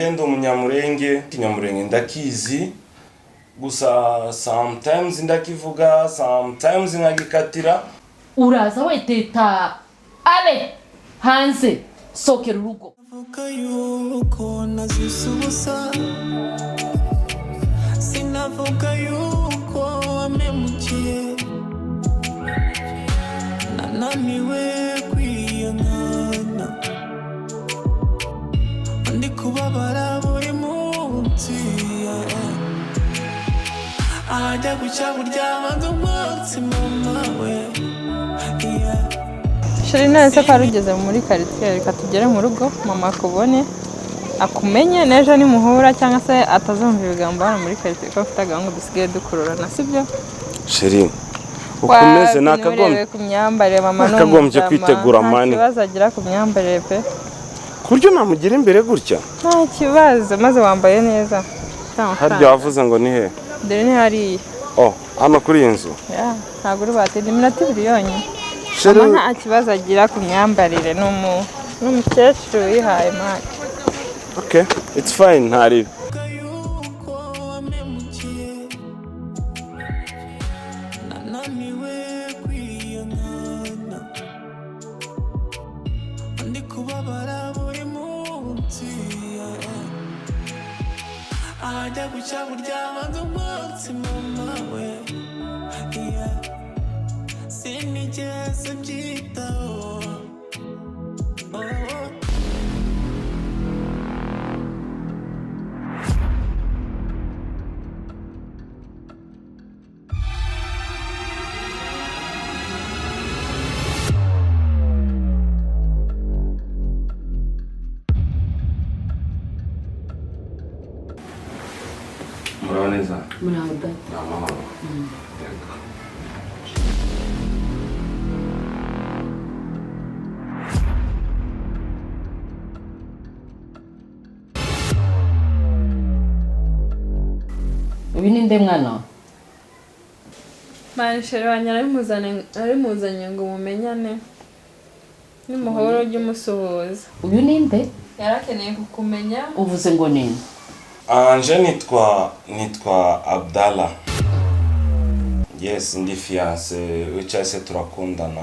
Ndi Umunyamurenge, Ikinyamurenge ndakizi, gusa sometimes ndakivuga, sometimes nkagikatira. Uraza weteta ale hanze, sokera urugo. Avuga yuko nazise ubusa, sinavuga yuko wampemukiye, nananiwe kwiyangana, ndi kubabara buri munsi, yeah. Ahajya gucya buryamaga umunsi mama we, yeah. Chéri, none se ko wari ugeze muri karitsiye? Reka tugere mu rugo, mama akubone, akumenye, n'ejo nimuhura cyangwa se atazumva ibigambo hano muri karitsiye ko afite agahungu dusigaye dukururana, sibyo? Chéri, ukomeze nakagombye Nturebe ku myambarire, mama ni nakagombye umujama, kwitegura nta mani. kibazo agira ku myambarire pe. Ku buryo namugira imbere gutya? Nta kibazo, maze wambaye neza. Ufite amafaranga. Harya wavuze ngo ni he? Dore ni hariya. Oh, hano kuri iyi nzu? Yeah, ntabwo uri batinde, iminota 2 yonyine. Chéri. Mama nta kibazo agira ku myambarire, ni umukecuru wihaye mani. Okay, it's fine, ntaribi. Avuga yuko wampemukiye, nananiwe kwiyangana, ndi kubabara buri munsi, yeah. Ahajya gucya buryamaga umunsi mama we, yeah. Sinigeze mbyitaho, oh. Muraho neza? Muraho data. Ni amahoro. Yego. Uyu ni nde, mwana wa? Mani, chéri wanjye arabimuzanye ngo mumenyane, nimuhora ujye umusuhuza. Uyu ni nde? Yarakeneye kukumenya. Uvuze ngo ni nde? Anje nitwa Abdallah. Yes, ndi fiancé we cyangwa se turakundana.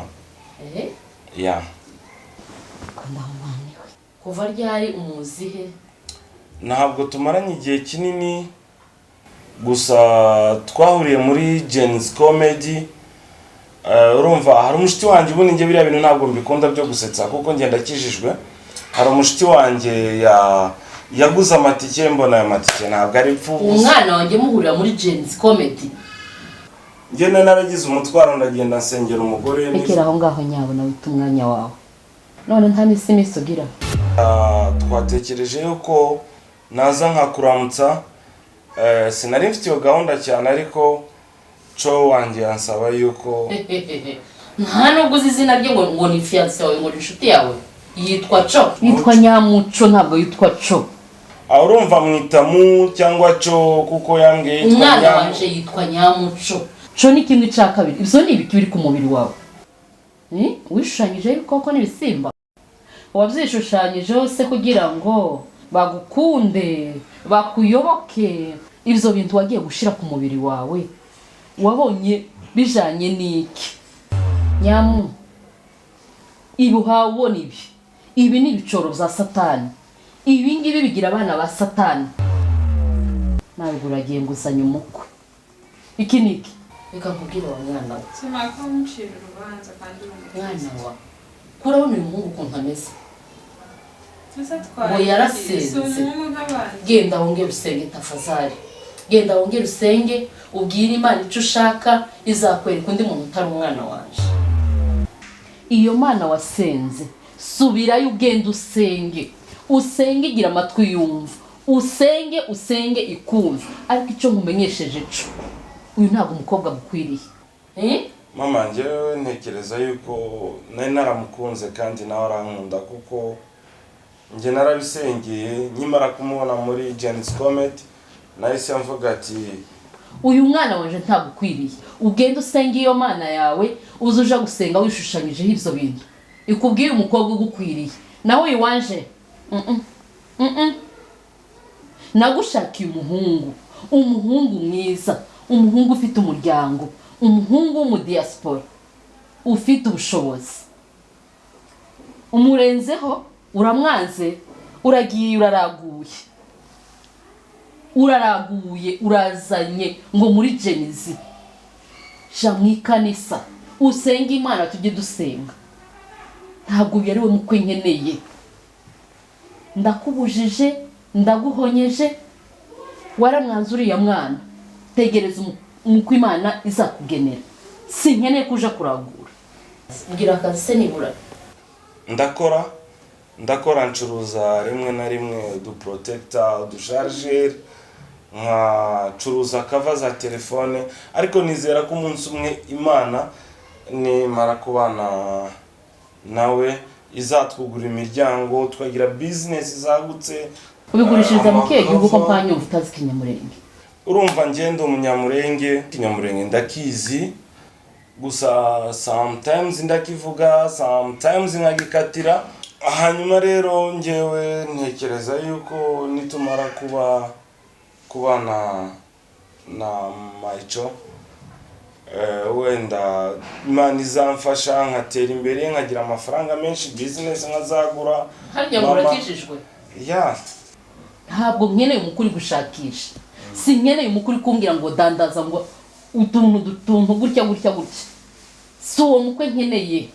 Eh? Yeah. Ndahumaniwe. Kuva ryari? Umuzihe? Ntabwo tumaranye igihe kinini, gusa twahuriye muri Gen-Z Comedy. Urumva hari umushuti wanjye, ubundi njye biriya bintu ntabwo mbikunda byo gusetsa kuko ngenda akijijwe. Hari umushuti wanjye yaguze amatike, mbona ayo matike ntabwo ari pfu. Umwana wanjye muhurira muri Gen-Z Comedy? Ngenda naragize umutwaro, ndagenda nsengera umugore. Rekera aho ngaho nyabona, wita umwanya wawe none, nta n'isi misi ugira. Ah, twatekereje yuko naza nkakuramutsa. Sinari mfite iyo gahunda cyane, ariko co wanjye yansaba yuko Nta nubwo uzi izina rye, ngo ni fiancé wawe, ngo ni inshuti yawe, yitwa Co, yitwa Nyamuco, ntabwo yitwa Co. Ah, urumva mwita mu cyangwa co kuko yambwiye yitwa Umwana Nyamu. wanje yitwa Nyamuco. Co ni kimwe cya kabiri. Ibyo ni ibiki biri ku mubiri wawe? Eh? Wishushanyijeho ibikoko n'ibisimba? Wabyishushanyijeho se kugira ngo bagukunde, bakuyoboke? Ibyo bintu wagiye gushyira ku mubiri wawe wabonye bijanye n'iki? Nyamu, ibi uhawe ubona ibi ni ibicoro bya Satani. Ibi ngibi bigira abana ba Satani. Nawe uragiye nguzanye umukwe, iki ni iki? Reka nkubwire wa mwana we. Sima ko mucira urubanza kandi uri Mwana wa, kurabona uyu muhungu ukuntu ameze? Ese Ngo yarasenze. Si umuhungu nk'abandi. Genda wongere usenge, tafazari, genda wongere usenge, ubwire Imana icyo ushaka, izakwereka undi muntu utari umwana wanje. Iyo Mana wasenze, subirayo, ugende usenge, usenge, igira amatwi yumva. Usenge, usenge, ikumva. Ariko icyo nkumenyesheje cyo, uyu ntabwo umukobwa agukwiriye. Eh? Mama, njyewe ntekereza yuko nari naramukunze kandi nawe arankunda, kuko njye narabisengeye. Nkimara kumubona muri Gen-Z Comedy nahise mvuga ati Uyu mwana wanje ntabwo ukwiriye. Ugende usenge iyo Mana yawe, uze uja gusenga wishushanyijeho ibyo bintu, ikubwire umukobwa ugukwiriye. Nawe uyu wanje. Nagushakiye umuhungu, umuhungu mwiza, umuhungu ufite umuryango, umuhungu w'umudiyasipora ufite ubushobozi. Umurenzeho, uramwanze, uragiye, uraraguye, uraraguye, urazanye ngo muri Gen Z. Ja mu ikanisa usenge Imana, tujye dusenga. Ntabwo uyu ari we mukwe nkeneye. Ndakubujije, ndaguhonyeje, waramwanze uriya mwana. Tegereza umukwe Imana izakugenera. Sinkeneye kuja kuragura. Mbwira, akazi se nibura? Ndakora, ndakora, ncuruza rimwe na rimwe uduprotector, udushargeur, nkacuruza cover za telefone, ariko nizera ko umunsi umwe Imana nimara kubana nawe izatwugura imiryango, tukagira business zagutse. Ubigurishiriza mu kihe gihugu ko Amacover. mpanyumva utazi Ikinyamurenge? Urumva, ngenda umunyamurenge, Ikinyamurenge ndakizi, gusa sometimes ndakivuga, sometimes nkagikatira. Hanyuma rero ngewe ntekereza yuko nitumara kuba kubana na Mayico, wenda Imana izamfasha nkatera imbere, nkagira amafaranga menshi, business nkazagura. Harya ngo urakijijwe? Ya. Ntabwo nkeneye umukuri gushakisha, si nkeneye umukuri kumbwira ngo dandaza, ngo utuntu dutuntu gutya gutya gutya. Si uwo mukwe nkeneye.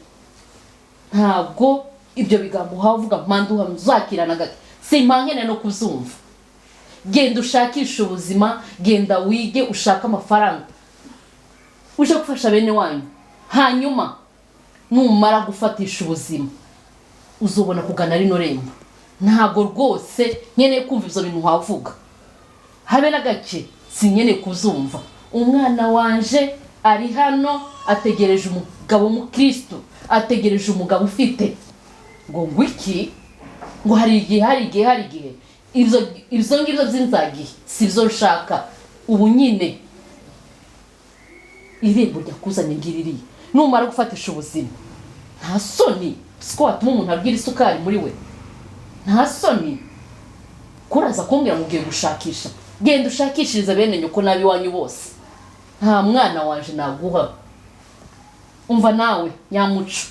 Ntabwo ibyo bigambo uhavuga mpande uzakira na gato, si nkeneye no kuzumva. Genda ushakishe ubuzima, genda wige, ushake amafaranga uje gufasha bene wanyu. Hanyuma numara gufatisha ubuzima uzobona kugana rino rembo. Ntabwo rwose nkeneye kumva ibyo bintu wavuga, habe na gake, sinkeneye kuzumva. Umwana wanje ari hano ategereje umugabo w'umukristo, ategereje umugabo ufite ngo ngwiki, ngo hari igihe, hari igihe, hari igihe. Ibyo ngibyo by'inzagihe si byo nshaka. Ubu nyine irembo ryakuzanye ngiririye. Numara gufatisha ubuzima, nta soni siko watuma umuntu abwira isukari muri we? Nta soni kuraza kumbwira ngo ugiye gushakisha? Genda ushakishirize bene nyoko n'ab'iwanyu bose. Nta mwana wanje naguha. Umva nawe nyamuco,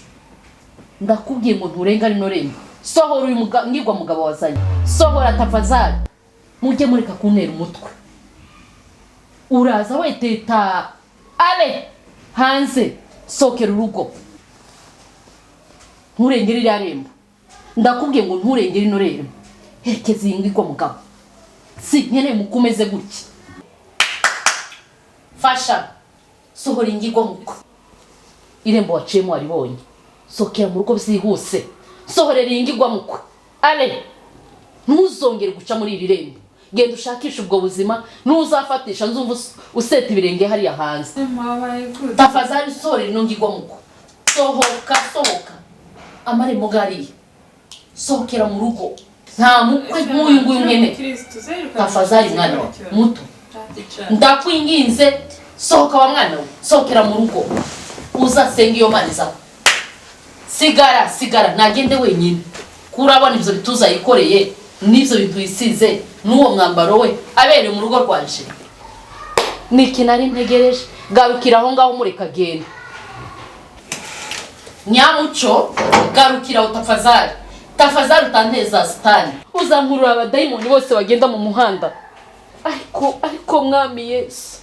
ndakubwiye ngo nturenga rino rembo. Sohora uyu ngirwa mugabo wazanye, sohora tafazari. Mujye mureka kuntera umutwe. Uraza weteta ale hanze. Sokera urugo, nturengere iriya rembo. Ndakubwiye ngo nturengere ino rembo. Herekeza iyi ngirwa mugabo, si nkeneye mukomeze gutya. Fasha, sohora ingirwa muko. Irembo waciyemo waribonye, sokera mu rugo byihuse. Sohorera iyi ngirwa mukwe ale, ntuzongere guca muri iri rembo. Genda ushakishe ubwo buzima, nuzafatisha nzumva useta ibirenge hariya hanze. Wabaye gute? Tafazari, sohorera ino ngirwa muko. Sohoka, sohoka, amarembo ngariya, sohokera mu rugo. Nta mukwe nk'uyu nguyu nkeneye. Tafazari, mwana wa muto, ndakwinginze, sohoka wa mwana we, sohokera mu rugo, uzasenga iyo Mana izaho. Sigara, sigara, nagende wenyine. Kurabona ibyo bituza yikoreye n'ibyo bintu yisize n'uwo mwambaro we abereye mu rugo rwanje, ni iki nari ntegereje? Garukira aho ngaho, mureka agenda. Nyamuco, garukira aho tafazari, tafazari, utanteza sitani, uzankurura abadayimoni bose bagenda mu muhanda. Ariko Mwami Yesu.